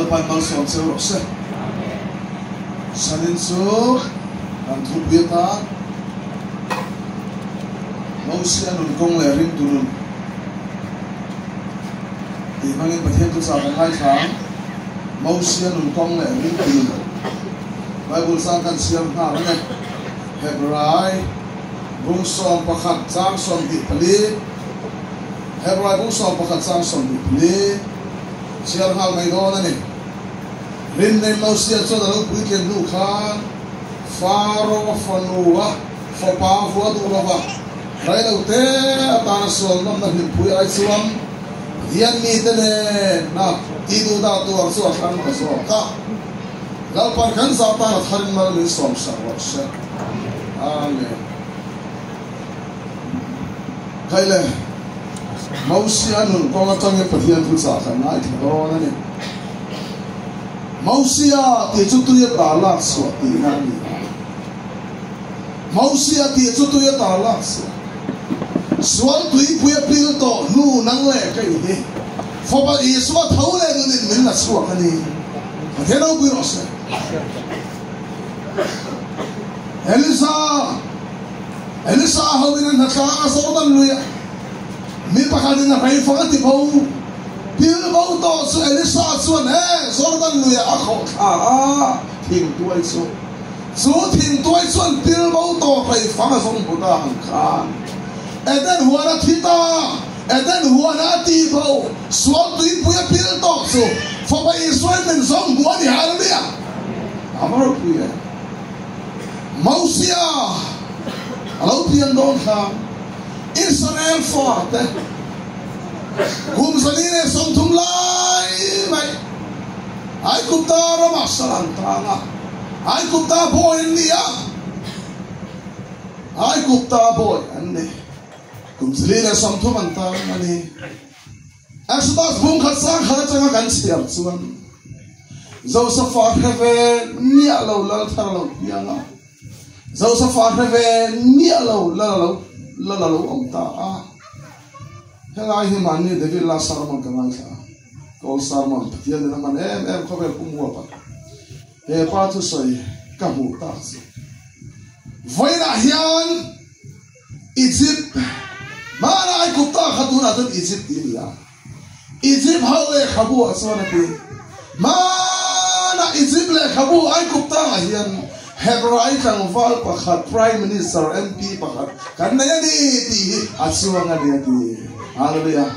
Lalpan malsawm cheu rawh se. Sanin chu kan thupui atan Mosia nun kawng leh ringtu nun tih hmangin Pathian thuchah kan ngaithla ang. Mosia nun kawng leh ringtu nun Bible chang kan chhiar nghal a ni. Hebrai bung 11 chang 24 Hebrai bung 11 chang 24 chhiar nghal mai dawn a ni. Rinneih Mosia chuan a lo puitlin hnu khan Faro fanu a fapa vua duh lova reilo te atana sual nawmna hlimpui ai chuan Pathian mite nena tih duh dah tuar chu a thlang ta zawk a. Lalpan kan zah tan a tharin mal min sawm sak rawh se. Amen. Khaih le, Mosia nun kawng atangin Pathian thuchah kan ngaithla dawn a ni. Mosia tih chu tui ata lak chhuah tihna a ni a. Mosia tih chu tui ata lak chhuah. Sual tuipui a pil tawh hnu nang leh ka i hi. Fapa Isua tho leh nunin min la chhuak a ni. Pathian ropui rawh se. Elisa Elisa hoin an hnatlang a Jordan luiah mi pakhatin a hreifang a ti bo. Pil bo tawh chu Elisa chuan he Jordan luiah a khawh thla a, thingtuai chu. Chu thingtuai chuan pil bo tawh hreifang a zawng hmu ta ang khan Eden huan a thi ta. Eden huan a ti bo, sual tuipui a pil tawh chu Fapa Isuain min zawng hmu a ni. Hallelujah! A va ropui e! Mosia a lo pian dawn khan Israel fate kum 430 lai mai Aigupta ramah sal an tang a, Aigupta bawi an ni a, Aigupta bawi an ni. Kum 430 an tang a ni. Exodus bung khat sang khat atanga kan chhiar chuan Josefa hre ve miah lo lal thar a lo piang a, Josefa hre ve miah lo lal a lo lal a lo awm ta a. Helai hi mahni David la sermon ka ngaithla a, Kawl sermon Pathian in a hman em em khawvel pum huap a, he pa thusawi ka hmuh tak chu vawiinah hian Egypt, hmana Aigupta kha tunah chuan Egypt tih a ni a. Egypt ho lehkhabu ah chuan a ti. Hmana Egypt lehkhabu Aigupta ah hian Hebrai tlangval pakhat Prime Minister MP pakhat kan nei a ni tih hi a chuang a ni a ti. Hallelujah.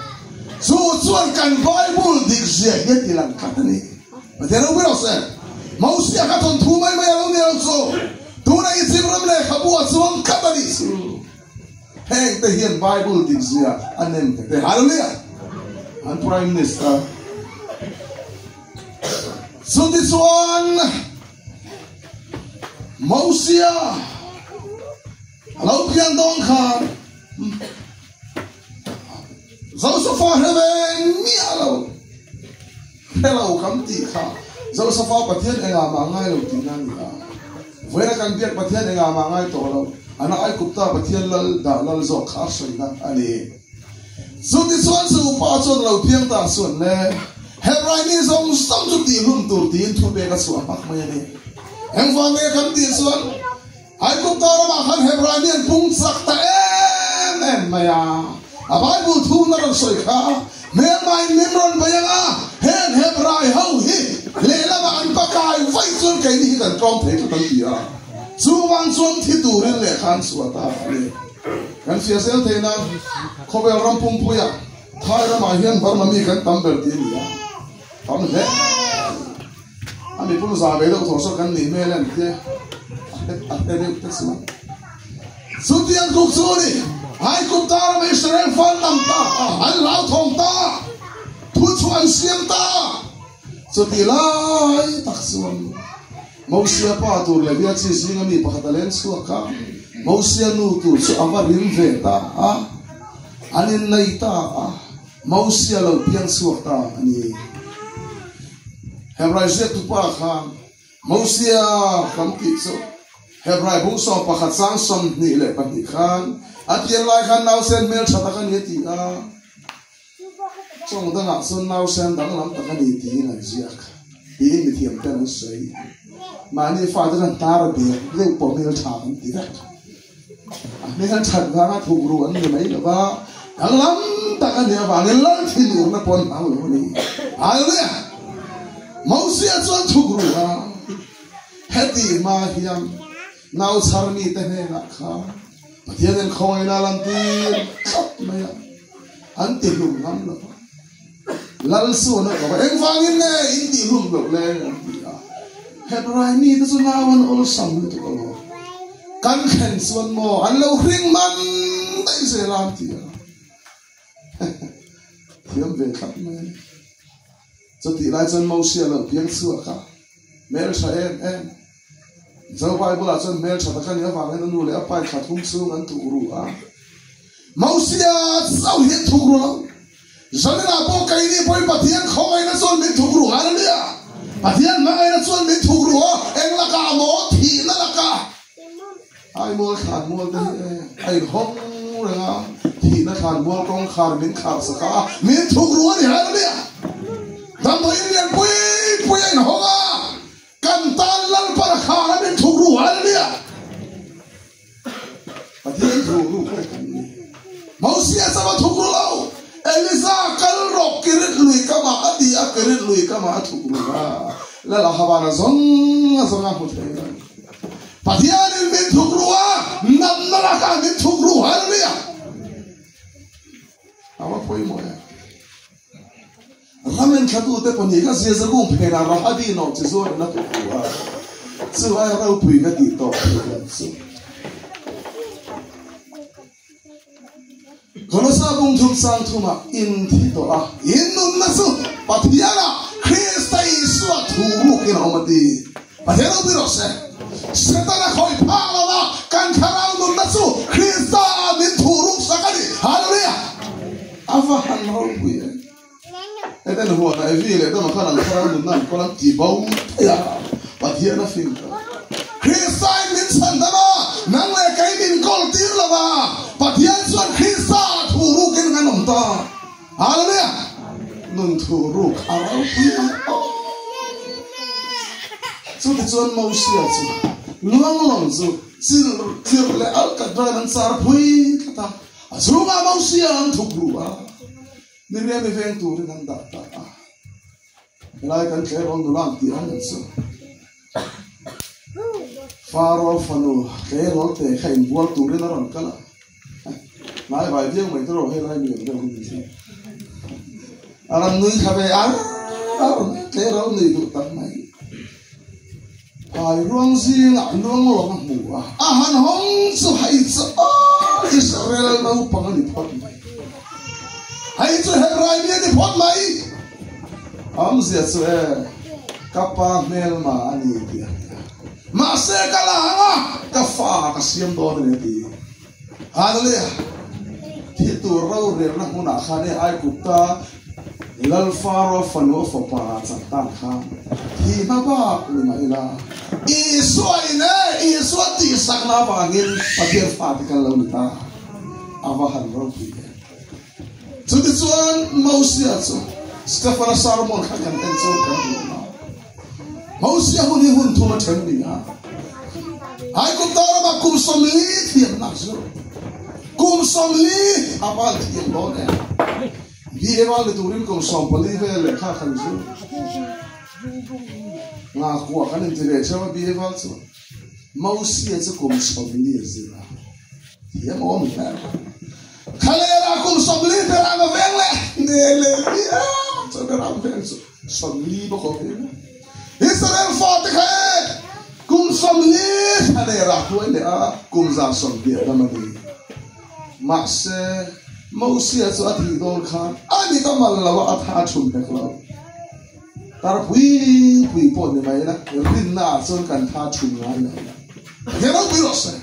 Chu chuan kan Bible dik zia hi a ti lang tlat a ni. Pathian ropui rawh se. Mosia kha thawnthu mai mai a lo ni lo chu. Tuna Egypt ram lehkhabu a chuang tlat a nih chu. Heng te hian Bible dik zia a nem nghet e. Hallelujah! An Prime Minister. Chutichuan Mosia a lo pian dawn khan Josefa hre ve miah lo. Hre lo kan tih kha Josefa Pathian engah mah ngai lo tihna a ni a. Vawiina kan biak Pathian engah mah ngai tawh lo, ana Aigupta Pathian lal dah lal zawk kha a sawina a ni. Chutichuan chu upa chuan lo piang ta chuan le, Hebrai mi zawng zawng chu tihhlum tur tiin thupek a chhuah hmak mai a ni. Engvang nge kan tih chuan Aigupta ramah khan Hebrai mi an pung chak ta em em mai a. A Bible thu na rawn sawi kha, Hmelmain min rawn bei ang a, heng Hebrai ho hi lehlamah an pakai vaih chuan keini hi kan tlawm thei tlat an ti a. Chuvang chuan thi turin lehkha an chhuah ta a ni. Kan hria zel thei nan khawvel ram pumpuiah Thai ramah hian Burma mi kan tam ber ti a ni a, tam hle. A mipum za ve deuh thaw saw kan nih hmel em tia a hre deuh te chuan chutiang kuk chu ni Aigupta rama Israel fa an lam ta an hlauthawng ta thu chu an siam ta chuti lai tak chuan Mosia pa tur Levia chi zinga mi pakhat a leng chhuak a Mosia nu tur chu a va rim ve ta a an innei ta a Mosia lo piang chhuak ta a ni. Hebrai ziaktupa khan Mosia kan tih chu Hebrai bung 11 chang 22 khan a pian lai khan nausen hmeltha tak a ni a ti a, chawng dangah chuan nausen danglam tak a ni tiin an ziak. Tiin mithiam ten an sawi. Mahni fate chuan tar bek deuh pawh hmeltha kan ti vek. A hmel that vanga thuk ru an ni mai lo va, danglam tak a nih avangin lal thinurna pawh an hlau lo a ni. Hallelujah! Mosia chuan thuk ru a, heti hma hian nau chhar mite hnenah khan Pathianin khawngaihna a lantir tlat mai a, an ti hlum ngam lo va. Lal suan a ko va, Engvangin nge in tih hlum loh le? an ti a. Hebrai mite chu nau an awlsam lutuk alawm. Kan thlen chuan maw an lo hring man daih zel a an ti a. Thiam ve thlap mai a ni. Chutih lai chuan Mosia lo piang chhuak a, hmeltha em em. Mizo Bible ah chuan hmeltha tak a nih avangin a nu leh a pa in thla thum chhung an thuk ru a. Mosia chauh hi an thuk ru lo. Zaninah pawh keini pawhin Pathian khawngaihna chuan min thuk ru hallelujah! Pathian hmangaihna chuan min thuk ru a, eng lakah maw? Thihna lakah. Ai mual thlan mual te hi e, a inhawng reng a, thihna thlan mual kawngkhar min khar sak a, min thuk ru a ni hallelujah! Damdawiin lian pui pui a inhawng a, kan tan Lalpa khar a min thuk ru hallelujah! Pathian thu ru kha kan ni. Mosia chama thuk ru lo. Elisa kal rawh Kirit lui kama a ti a, Kirit lui kama a thuk ru a. Lal Ahaban a zawng a zawng a hmu thei lo. Pathianin min thuk ru a, natna lakah min thuk ru. Hallelujah! A va pawimawh em. Ram enthlatu te pahnih kha zia zakung phenah Rahabi nawh chi zuar in a thuk ru a, chu ai ropui ka tih tawh theih loh chu. Kolosa bung thum sang thumah in thi tawh a, in nunna chu Pathianah Krista Isua thu rukin a awm a ti. Pathian ropui rawh se. Setana khawih phak lova kan thlarau nunna chu Krista ah min thuh ruk sak a ni. Hallelujah! A va han ropui em! Eden huana Evi leh Adama khan an thlarau nunna an kawl an ti bo thei a, Pathian a fing ta. Krista in min chhan dam a, nang leh kei min kawl tir lo va, Pathian chuan Krista ah thuh rukin kan awm ta. Hallelujah! Nun thuh ruk a ropui ang aw. Chutichuan Mosia chu luang lawng chu chil tlirh leh alkatra in an char phui tlat a, a chhungah Mosia an thuk ru a. Miriam i veng turin an dah ta a, helai kan tleirawl nula ang tih ang chu Faro fanu tleirawl te kha inbual turin a rawn kal a, hnai vai viau mai tawh helai mi ang deuh hi ni se a rawn nui thla ve ar ar tleirawl nui duh tak mai. Pai ruang zingah luang lawng a hmu a, a han hawng chu hei chu aw Israel naupang a ni phawt mai. Hei chu Hebrai mi a ni phawt mai. Awmzia chu e, ka pa hmelma a ni tih a hria. Mahse ka la ang a, ka fa ka siam dawn a ni a ti. Hallelujah! Thi tur rorelna hmunah khan e Aigupta Lal Faro fanu a fapa ah chak tan khan thi hma bak ni mah ila, Isua in e Isua tihsakna avangin Pathian fate kan lo ni ta. A va han ropui em! Chutichuan Mosia chu Stefana sermon kha kan en chuan kan hmu a. Mosia hun hi hun thum a then ni a. Aigupta ramah kum 40 thiamnak zu. Kum 40 a van thiam dawn em. Bi eva ni turin kum 14 vel lehkha kan zu. Nga kua kan inti ve theuh a bi eva chu. Mosia chu kum 40 a zir a. Thiam awm hle. Khalera kum 40 ber ang a veng leh ne le bi a chu ber ang veng chu. 40 bawk awm hle. Israel fate kha e kum 40 thlalera hruai leh a kum 120 a dam a ni. Mahse Mosia chu a thih dawn khan a mit a mal lo a, a tha a chhun hek lo. Tar pui pui pawh ni mai la, rinna ah chuan kan tha chhun ngai lo. Pathian ropui rawh se.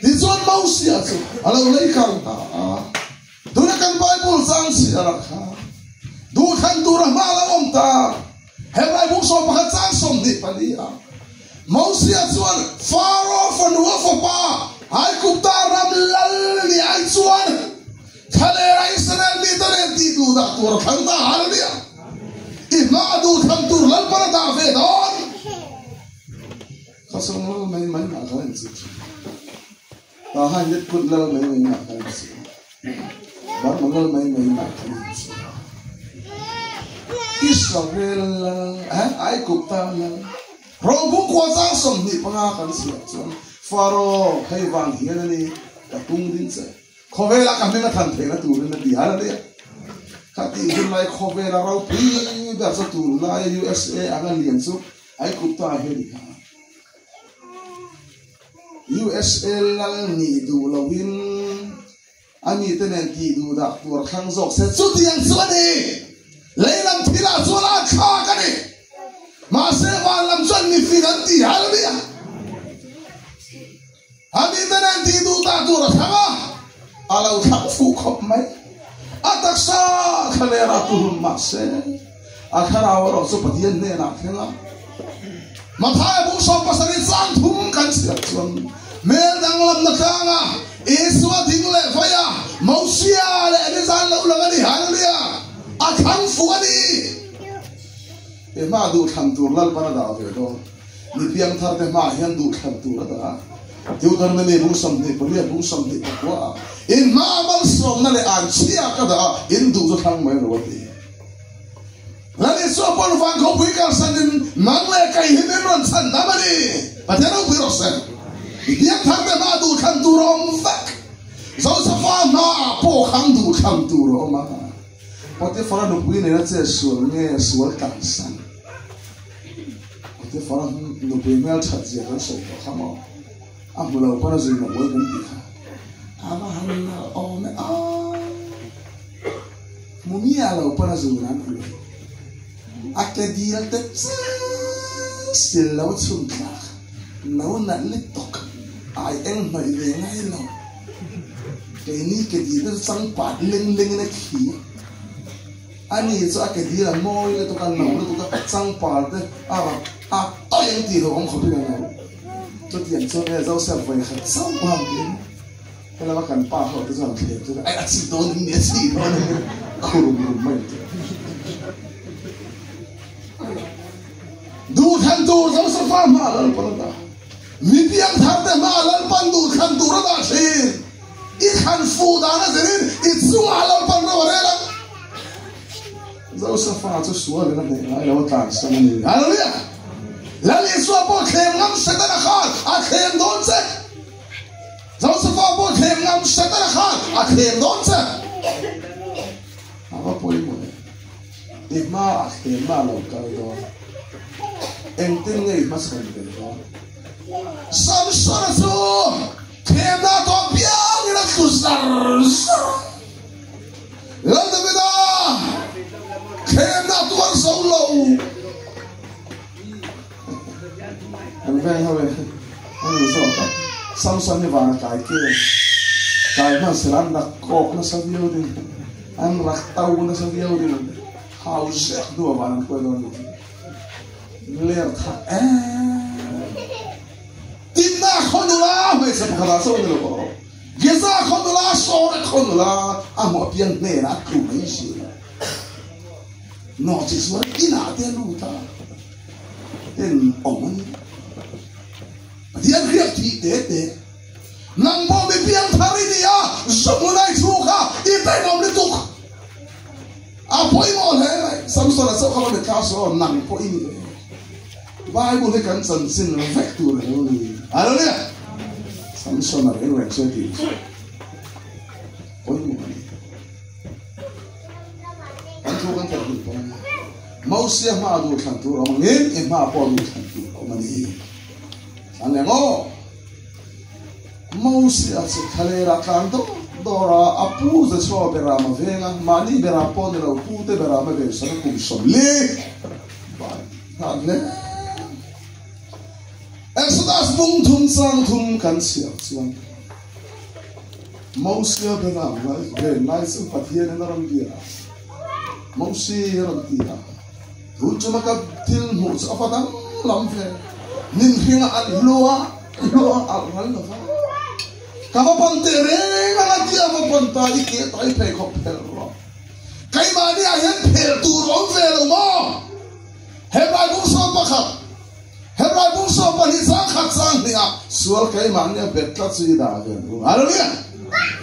Tichuan Mosia chu a lo lei kang ta a. Tuna kan Bible chang chhiar ah kha duhthlan tur a hma lo awm ta. Hebrai buk 11 chang 24 ah Mosia chuan Faro fanu a fapa Aigupta ram lal ni ai chuan thlalera Israel mite nen tih duh dah tur a thlang ta. Hallelujah! I hma duhthlan tur Lalpan a dah ve dawn. Ka sawm lal mai mai mah kha in zir thin. Ta han let kut lal mai mai mah kha in zir. Burma lal mai mai mah kha in zir. Israel lal, eh, Aigupta lal. Robu khua chang 25 kan chhiah chuan Faro hei vang hian a ni ka tung ding che. Khawvela ka hming a than theihna turin a ti hal a nia. Khatih hun lai khawvela ropui ber chu tunlaia USA anga lian chu Aigupta hi a ni kha. USA lal nih duh loin a mite nen tih duh dah tur a thlang zawk se chutiang chu a ni. Lei lam thilah chuan a thlak a ni. Mahse van lam chuan mifing an ti hal a nia. A mite nen tih duh dah tur a thlang a, a lo thlang fuh khawp mai. A taksa thlalera tuhun mahse a thlarau erawh chu Pathian hnenah a thleng a. Mathaia bung 70 chang thum kan chhiar chuan hmel danglamna tlanga Isua ding leh vaih a, Mosia leh Elizan lo lang a ni. Hallelujah! A thlang fuh a ni. He hma duhthlan tur Lalpan a dah ve dawn. Mi piangthar te hmaah hian duhthlan tur a dah a. Deuteronomy bung 28 bung 29 ah in hma malsawmna leh an chhia ka dah a, in duh chu thlang mai ro a ti. Lal Isua pawn van khawpui kalsanin nang leh kei hi min rawn chhan dam a ni. Pathian ropui rawh se. Mi piangthar te hmaah duhthlan tur a awm vek. Josefa hmaah pawh khan duhthlan tur a awm a. Potifara nupui nena che sual nge sual tlansan? Potifara nupui hmel that zia kan sawi tawh kha maw? A hmu lo pawn a zui loh uai kan tih kha. A va han nalh awm e aw! Hmu miah lo pawn a zui nan uai. A ke dil te chiah sil lo chhun thlak no nalh lutuk ai eng hnawih ve ngai lo. Keini ke dil te chu changpat leng leng in a khi. A ni chu a ke dil a mawi lutuk a, no lutuk a, changpar te a rak a tawih ang tih hlauhawm khawpin a no. Chutiang chuan nge Joseph vawi khat chauh ang tiin helama kan pa ho te chuan thlem chu ai a chih dawn em ni a chih dawn em ni khur rum rum mai tih. Duhthlan tur Josepha hma Lalpan a dah. Mi piangthar te hma Lalpan duhthlan tur a dah thin. I thlan fuh dan a zirin i chungah Lalpan ro a rel ang. Josepha chu sualin a hneh ngai lo a tlansan a ni. Hallelujah! Lal Isua pawh thlem ngam Setana khan a thlem dawn che. Josepha pawh thlem ngam Setana khan a thlem dawn che. A va pawimawh e. I hma a thlemna a lo kal dawn. Engtin nge i hmachhawn ve dawn? Samsona chu thlemna tawh piangin a tlu zar zar a. Lal Davida thlemna tuar zo lo. An veng ho e, an in zawk a, Samson hi vana kai ke, kai hman sela an rak kawk nasa viau ding, an rak tau nasa viau ding, hau zek hnuah van an kuai dawn ni. Ler tha em. Timna khaw nula hmeichhe pakhat ah chaw ni lo aw. Geza khaw nula, Sore khaw nula a hmuh apiang hnenah a tlu mai zir a. Nawhchi chuan inah te a lut a, ten awm a ni. Pathian hriat thih te te. Nang pawh mi piangthar i ni a, zu hmun a i thu kha i tenawm lutuk. A pawimawh hle mai. Samson a chauh kha va mitthla saw, nang pawh i ni ve. Bible hi kan chanchin vek tur a lo ni. Hallelujah! Samson a reng reng sawi tih chu pawimawh a ni. Kan thu kan theih hnih pawh a ni. Mosia hma duh thlan tur awm angin i hma pawh duh thlan tur awm a ni. Thlan leh maw? Mosia chu thlalera tlan dawr dawr a, a pu Joshua beram a veng a, mahni beram pawh ni lo, pute beram a ven sak a kum 40. Bai nghal hle. Exodus bung thum chang thum kan chhiar chuan Mosia beram lai ven lai chu Pathian in a rawn bia a, Mosi a rawn ti a, tun chuma ka thil hmuh chu a va dang lam ve, min hring a alh hlua hlua a alh ral lo va, ka va pan teh reng ang a ti a, va pan ta i ke ta i pheikhawk phelh rawh. Keimahni ah hian phelh tur awm ve lo maw? Hebrai bung 11, Hebrai bung 12 chang khat chang hnih ah sual keimahni a bet tlat chu i dah ve ang u. Hallelujah!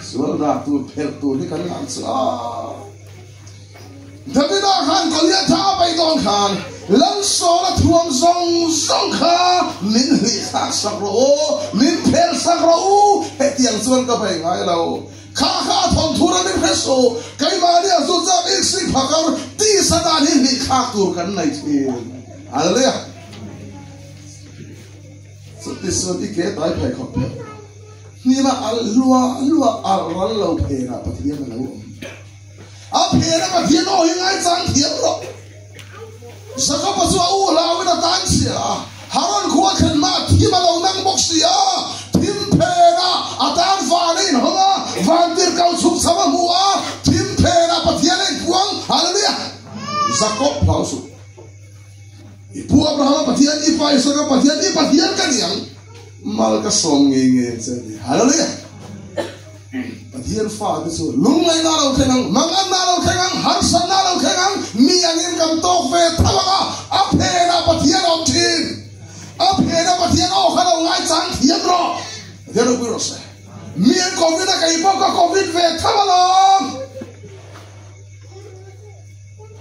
Sual dah tur phelh tur hi kan ngah chu a. Davida khan Goliatha a bei dawn khan Lal Saula thuam zawng zawng kha min hlih thlak sak rawh u, min phelh sak rawh u, hetiang chuan ka bei ngai lo. Kha kha a thawnthu ram in hre suh, keimahni a zut zat ik sik phakar tisa dan hi hlih thlak tur kan nei thin. Hallelujah! Chuti chuan i ke tai pheikhawk phelh hnimah alh hluah hluah alh ral lo phenah Pathian a lo awm. A phen a Pathian aw hi ngaichang thiam rawh. Jakob-a chu a u hlauin a tan chhia a, Haran khua thlen hma a thim a lo nang bawk si a, thim phenah a tan van a inhawng a, van tirhkau chhuk chho a hmu a, thim phenah Pathian a inpuang. Hallelujah! Jakob hlau suh. I pu Abrahama Pathian, i pa Isaka Pathian, i Pathian ka ni ang. Mal ka sawm ngei ngei ang che a ti. Hallelujah! Pathian fate chu lungngaihna a lo thleng ang, manganna a lo thleng ang, harsatna a lo thleng ang, mi angin kan tawk ve tho ang a, a phenah Pathian a awm thin. A phenah Pathian aw kha lo ngaichang thiam rawh. Pathian ropui rawh se. Mi an covid a kei pawh ka covid ve tho alawm.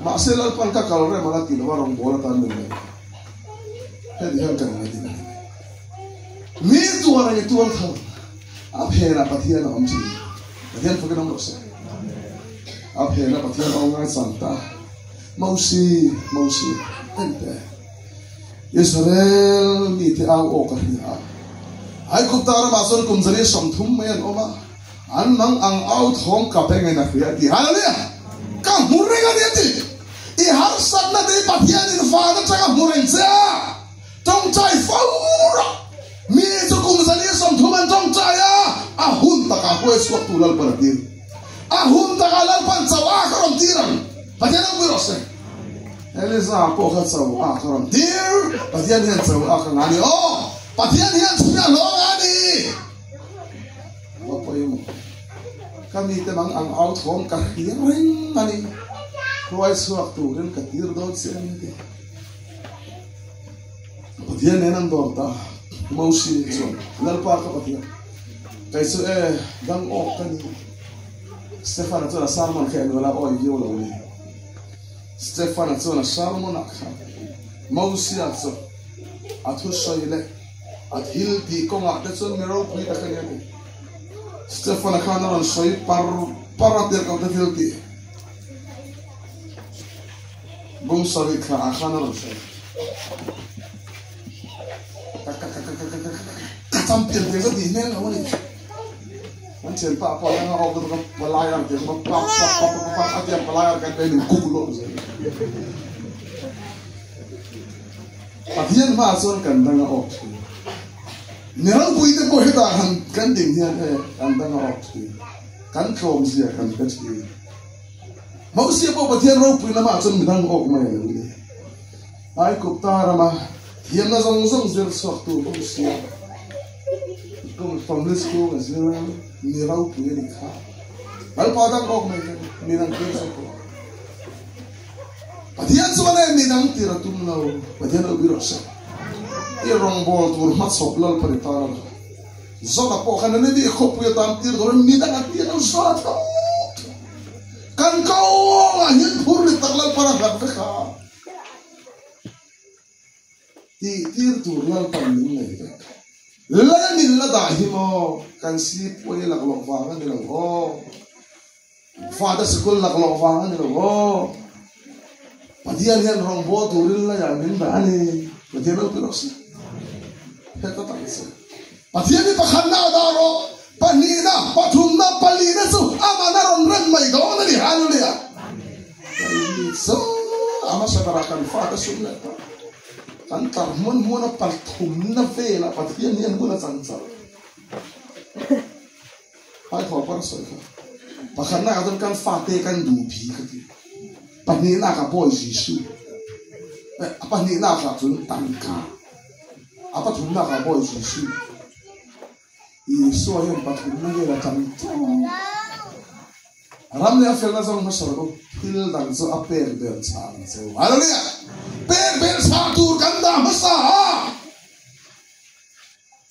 Mahse Lalpan ka kal rem ala ti lo a rawngbawl atan min nei. Heti hian kan ngai din a ni. Mi tuar ang i tuar tho. A phenah Pathian a awm thin. Pathian fakin awm rawh se. A phenah Pathian a awm ngai chang ta. Mosi, Mosi, ente. Israel mite au aw ka hria a. Aigupta ramah chuan kum 130 mai an awm a. An mang ang au thawm ka bengin a hria a ti. Hallelujah! Ka hmu reng a ni a ti. I harsatna te hi Pathianin van atanga hmu reng che a. Tawngtai fo rawh. Mi chu kum 130 an tawngtai a, a hun takah huai chhuak tu Lalpan a tir. A hun takah Lalpan chauh a ka rawn tir ang. Pathian a pui rawh se. Eliza pawh kha chauh a ka rawn tir. Pathian hian chauh a ka nga ni. Aw, Pathian hian chhia hlawh nga ni. Va pawimawh. Ka mite mang ang au thawm ka hria reng a ni. Hruai chhuak turin ka tir dawn che a ni ti. Pathian nen an dawr ta. Mosi chuan, Lalpa ka Pathian, kei chu e, dang awk ka ni. Stefana chuan a sermon kha envel a awi viau lo ni. Stefana chuan a sermon ah khan Mosia chu a thusawi leh a thil tih kawngah te chuan mi ropui tak a ni a ti. Stefana khan a rawn sawi par par a tirhkoh te thil tih. Bung sarih thla ah khan a rawn sawi. Ka ka ka ka ka ka ka champion tiang ka tih hmel lo a ni. Kan thianpa pawh hian a awk lutuk a palai ar tiang kha pak pak pak pak pak a tiang palai ar kan pe min kuk lawk zel. Pathian hmaah chuan kan dang a awk thin. Mi ropui te pawh hetah han kan ding hian e kan dang a awk thin. Kan tlawm zia kan hre thin. Mosia pawh Pathian ropui lamah chuan midang awk mai a lo ni. Aigupta rama thiamna zawng zawng zir chhuaktu Mosia kum family chhung a zir mi ropui a nih kha. Lalpa dang awk mai kha midang tir zawk rawh. Pathian chuan e midang tir a tum lo. Pathian lo bi rawh se. I rawngbawl tur hmachhawp Lalpa ni tan a lo. Zawna pawh khan ani ni khawpui atan tir tur in midang a tir lo zawna tho kan kawngah hian phur ni tak Lalpan a nghat vek a tih tir tur Lalpan min nei vek lal min la dah hi maw kan si puai laklawh vang a ni lo aw. Fate sikul laklawh vang a ni lo aw. Pathian hian rawngbâwl turin laiah min dah a ni. Pathian ropui rawh se. Heta tak se. Pathian hi pakhatna a dah rawh. Pahnihna, pathumna, palina chu amah a rawn rem mai dawn a ni. Hallelujah. So, a hmasa berah kan fate sum leh ta. Kan tlar hmun hmuna pathumna velah Pathian hian hun a chan char. Hmaithawh par sawi kha pakhatna ah chuan kan fate kan duh bi ka ti pahnihna ah bawi Jesuh a pahnihna ah chuan tangka a pathumna ah bawi Jesuh Isua hian pathumna vel a chang tlat ram leh a felna zawng hmasa rawh u. Thil dang chu a pek ber chhah ang che u. Hallelujah! Pek ber chhah tur kan dah hmasa a.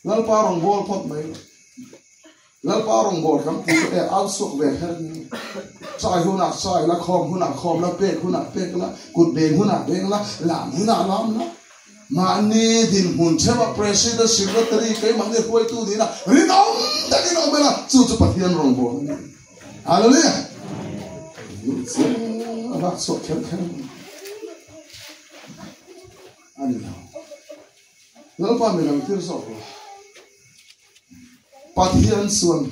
Lalpa rawngbâwl phawt mai lo. Lalpa rawngbâwl kan ti chu e au chhuak ve kher ni. Chai hunah chai la, khawm hunah khawm la, pek hunah pek la, kut beng hunah beng la, lam hunah lam la. Mahni dinhmun theuha President, Secretary, keimahni hruaitu nihna rinawm takin awm ila, chu chu Pathian rawngbâwl a ni. Hallelujah! A vak chhuak kher kher a ni lo. Lalpa mi lang tir zawk lo. Pathian chuan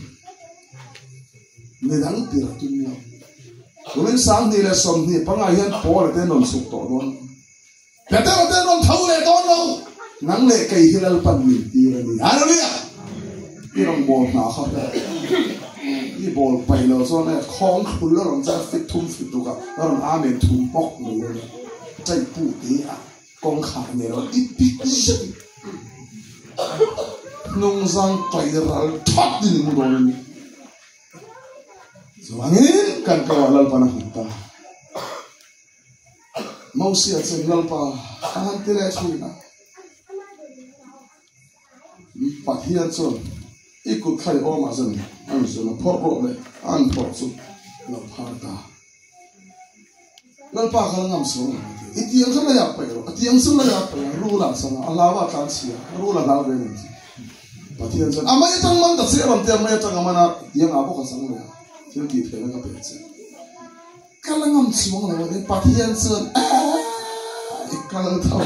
mi dang tir a tum lo. Kumin 2025 hian Paula te an rawn chhuk tawh dawn. Petera te an rawn tho leh dawn lo. Nang leh kei hi Lalpan min tir a ni. Hallelujah! I rawn bawl hna kha hle. I bawl paih lo chuan e khawng thlul a rawn char fit thum fit tuk a, a rawn amen thum bawk mai a ni. Chaih pu te a. Kawngkhar nei lo i pik zet hnungzang pai ral that ni mu dawn a ni. Chuvangin kan ko ah Lalpan a hmu ta. Mosia chuan Lalpa a han ti leh thin a. Pathian chuan i kut kha i awmah zan an zun a phawrh rawh le an phawrh chu lo phar ta. Lalpa kha la ngam sual lo a ti. I tiang kha lei ah paih rawh. A tiang chu lei ah paih a, rul ah chang a, a hlau ah tlan chhia, rul a hlau ve nen chu. Pathian chuan, A mei atang man ta che a rawn ti a, mei atang a man a, tiang ah bawk a chang leh a, thil tih theihna ka pek che. Ka la ngam chuang lo a ti. Pathian chuan, Eeh, i kal tho.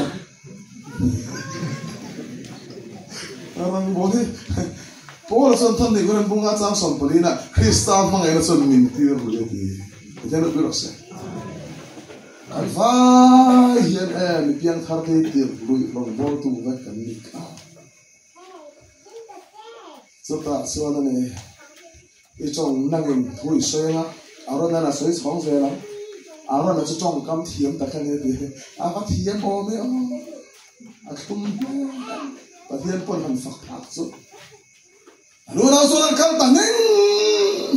Rangbawl hi Paula chuan thawn nih hun bunga chang 14 ah Krista hmangaihna chuan min tir lui a ti. Pathian ropui rawh se. Kan vai hian e mi piangthar te hi tir lui rawngbawltu vek kan ni kha. Chutah chuan a ni i tawng nangin thu i sawi anga Aaron-a'n a sawi chhawng zel ang. Aaron-a chu tawngkam thiam tak a ni a ti. A va thiam awm e aw. A thlum hle a, Pathian pawn han fak phak chu. A nu nau chuan an kal ta hneng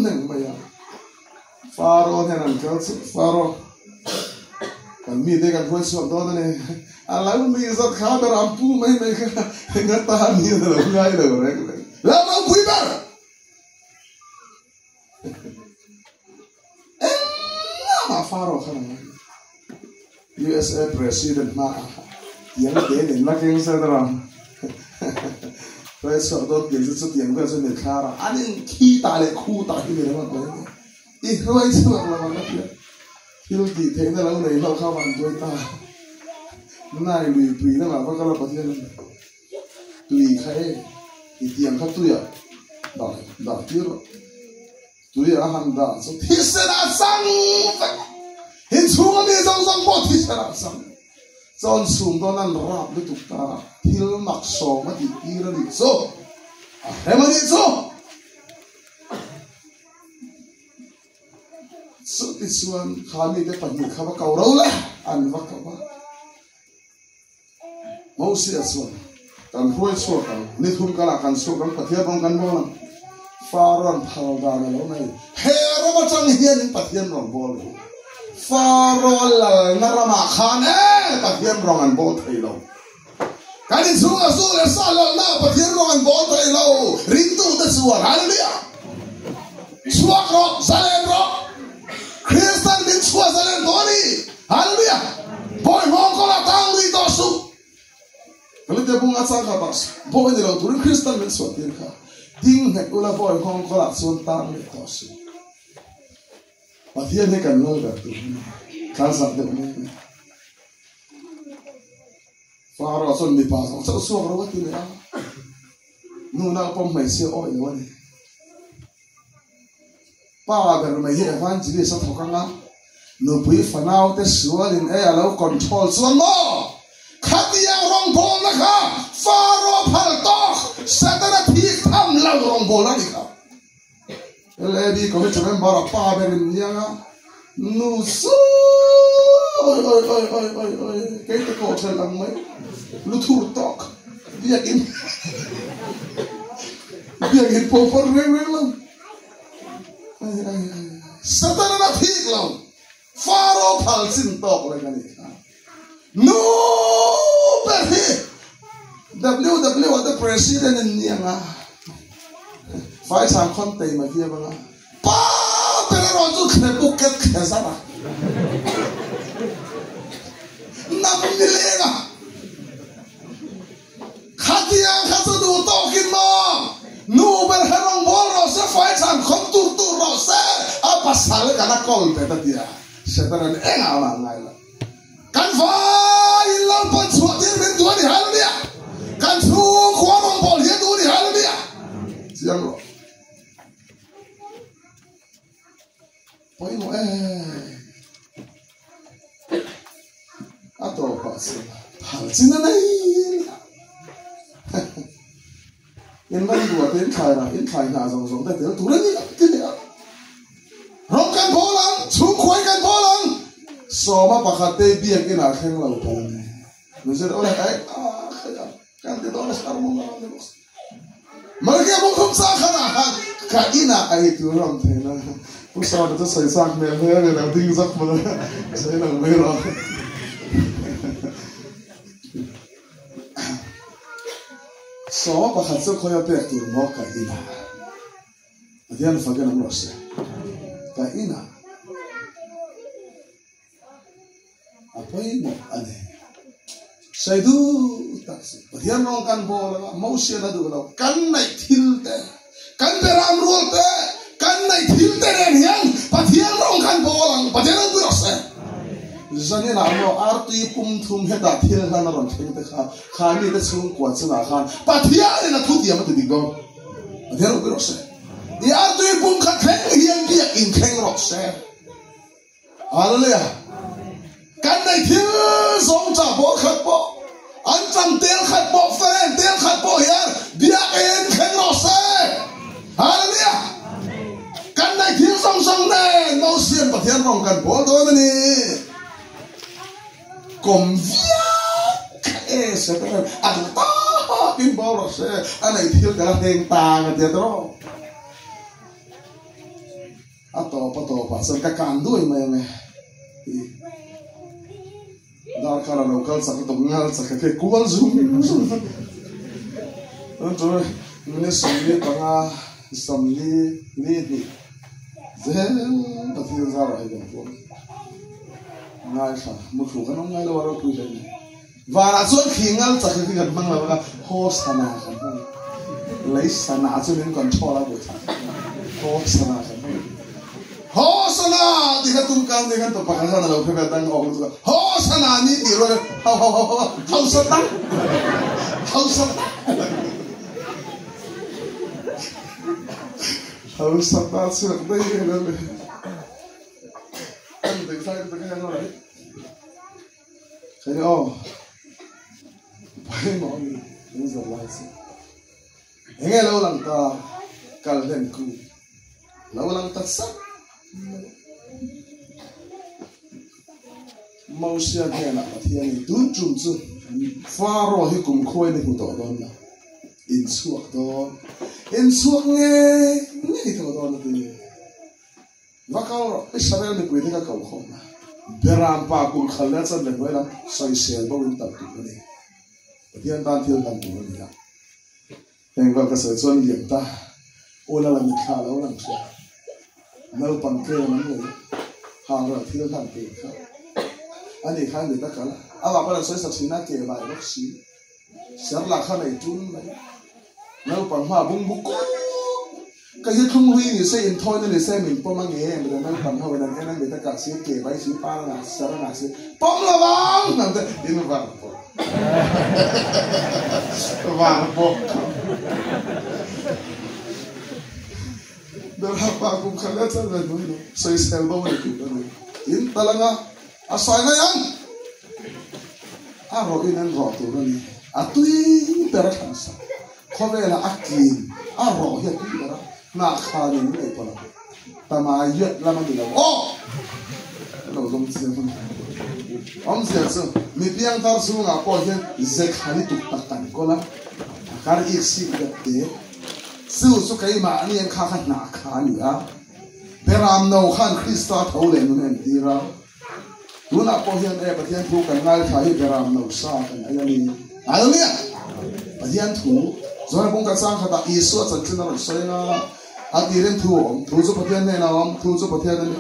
hneng mai a. Faro hian an kal chu Faro kan mite kan hruai chhuak dawn a ni. A lo nuih zat kha ber an pu mai mai kha enga tan hian a lo ngai lo reng reng. Lal ropui ber! Engmah mah Faro khan a ngai lo. USA President hma ah tiang te nen la keng se dawr ang. Hruai chhuak dawn tiang chu chutiang vel chu ni thlar a, an in khi tah leh khu tah hi ni ringawt mai a ni. I hruai chhuak lo ang a tia. Thil tih theihna lo nei hlauh kha van duai ta. Nai lui pui lamah va kal a Pathian a ni. Tui kha e, i tiang kha tuiah dah dah tir rawh. Tui a han dah chu thisen a chang vek. Inchhung a mi zawng zawng pawh thisen a chang. Chuan chhum dawn an rap lutuk ta a, thil mak sawm a tih tir a nih chu. A hrem a nih chu. Chutichuan kha mite pahnih kha va ko ro la, an va ko a. Mosia chuan, Kan hruai chhuak ang, ni thum kalah kan chhuak ang, Pathian rawng kan bawl ang. Farawn phal dan a lo nei. He ram atang hianin Pathian rawn bawl lo. Faraw lalna ramah khan e Pathian rawng an bawl thei lo. Kan inchhunga zu leh sa lalna ah Pathian rawng an bawl thei lo. Ringtute chuan, Hallelujah! Chhuak rawh, zalen rawh! Kristian min chhuah zalen tawh a ni! Hallelujah! Bawi hmawng kawlah tang lui tawh suh! Kalite bung a chang kha bak bawi ni lo turin Kristian min chhuah tir kha. Ding nghet ula bawi hmawng kawlah chuan tang leh tawh suh. Pathian hi kan lal ber tur a ni. Tlan zak deuh mai a ni. Faro chuan mipa zawng chauh chhuak ro a ti leh a. Nu naupang hmeichhia awih lo a ni. Pa ber mai hi evangelist a thawk anga nupui fanau te sualin e a lo control chuan maw? Khatiang rawngbawlna kha Faro phal tawk Satana thik tham lo rawngbawlna a ni kha. LAD committee member a pa berin nianga nu chu oi oi oi oi oi oi kei te kawh ṭhelh ang mai luthur tawk biakin biakin pawh pawh reng reng lo. Ai ai ai Satana na thik lo. Faro phal chin tawk lek a nih kha. Nu ber hi WW ah te president in ni anga vai chang khawn tei mai viau anga pa ber erawh chu thle bucket thle zar a nam ni leng a khatiang kha chu duh tawkin maw nu ber kha rawngbawl rawh se vai chang khawn tur tur rawh se a pasal kan a kawl bet a tia Setanan engah mah ngai lo. Kan vaiin Lalpan chhuah tir min duh a ni, Hallelujah! Kan chhungkhua rawngbâwl hi a duh a ni, Hallelujah! Chiang rawh. Pawimawh e. A tawpah chuan phal chin a nei. In ram duah te in thlai rah, in thlai hnah zawng zawng te tel tur a ni a ti leh a. Rawng kan bawl ang, chhungkhuai kan bawl ang. Sawma pakhat te biak inah thleng lo phal a ni. Mizir awle ai a khai a kan ti dawn a sar mung a ni bawk. Malkia mung khum sa khan ah khan ka inah a ei tur ram thei na. Pu Sawta chu sawi chak hmel hle a ni lo ding zak hmel a sawi lo mai rawh. Saw pakhat chu khawia pek tur maw ka inah Pathian fakin awm rawh se ka inah a pawimawh a ni. Sawi duh tak chu Pathian rawng kan bawl anga Mosian a duh lo kan neih thil te kan beram rual te kan neih thil te nen hian Pathian rawng kan bawl ang Pathian ropui rawh se. Zaninah maw artui pum thum hetah thil hlan a rawn thleng te kha kha mite chhungkua chungah khan Pathianin a thutiam a ti dik dawn. Pathian ropui rawh se. I artui pum kha thleng hian biak in thleng rawh se. Hallelujah. Kan nei thil zawng cha bawr khat pawh an cham tel khat pawh feren tel khat pawh hian biak in thleng rawh se. Hallelujah. Kan nei thil zawng zawng nen Mosian Pathian rawng kan bawl dawn a ni. Kawm viak e se te a duh takin bawl rawh se a nei thil ka la hleng tang a tia tawh. A tawp a tawpah chuan ka kan duai mai ang e ti darkar a lo kal chak lutuk ngal chak a ke kual zum zum chuan chu minute 45 42 zel Pathian zarah hei kan puang ngaithla muthu kan awm ngai lo a ropui hle mai vanah chuan khi ngal chak hi kan hmang lo a haw sana kan hmang lei sana chu min control a buaithlak haw sana kan hmang haw sana ti kha tum kang ni kan to pakhat khan a lo phe vel dang awk lutuk a haw sana ni ti rual ho ho ho ho hau sana hau sana hau sana chhuak daih vel a ni kan dei sai te kha hian a Khaini aw pawimawh a ni in zir lai chu enge lo lang ta kal hlen ku lo lang ta sak mai Mosia hnenah Pathian in tun tum chu Pharaoh hi kum khuain i hmu tawh dawn lo in chhuak dawn in chhuak ngei ngei tawh dawn a ti. Va kal rawh, Israel mipuite ka ko khawm a, Beram pa kulh khal leh chan leh hnuai lam sawisel bo in talh tur a ni. Pathian tan thil hlan tur a ni a. Heng vel ka sawi chuan liam ta, ula la mitthla lo lang hria. Naupang tlem an nei a, hang ral thil hlan tur kha a nih khan mit a kal a, amah pawh an sawi sak thin a, ke vai bawk si. Ser lah kha nei ṭun mai. Naupang hma bung buk kuk. Ka hi thlung hlui ni se, inthawina ni se min pawm ange em le naupang ho in an en a mit a kah si, ke vai si, par a ngah si, ser a ngah si, pawm lo vang hnam te in vang pawh. Vang pawh. Darhapa kum khat leh chan ve hnuai lo, sawisel bo a ni tur a ni. In tal anga A sawi mai ang. A rawhin an rawh tur a ni. A tui ber a thlan sak. Khawvelah a tlin a rawh hi a tui ber a, hnah kha nen an ei pawh lo. Tama yet lam a ni lo. Aw! Ka lo zawng chiang a ni. Awmzia chu mi piangthar chhungah pawh hian ze kha ni tuk tak kan kawl a, a kar ik sik deuh te. Chu chu keimahni an kha kha hnah kha a ni a. Beram no khan Krista tho leh nun a entir a. Tunah pawh hian e Pathian thu kan ngaithla hi beram lo sa kan ei a ni. Hallelujah! Pathian thu Johana kawng ka chang khatah Isua chanchin a rawn sawi anga a tirin thu a awm. Thu chu Pathian hnenah a awm, thu chu Pathian a ni.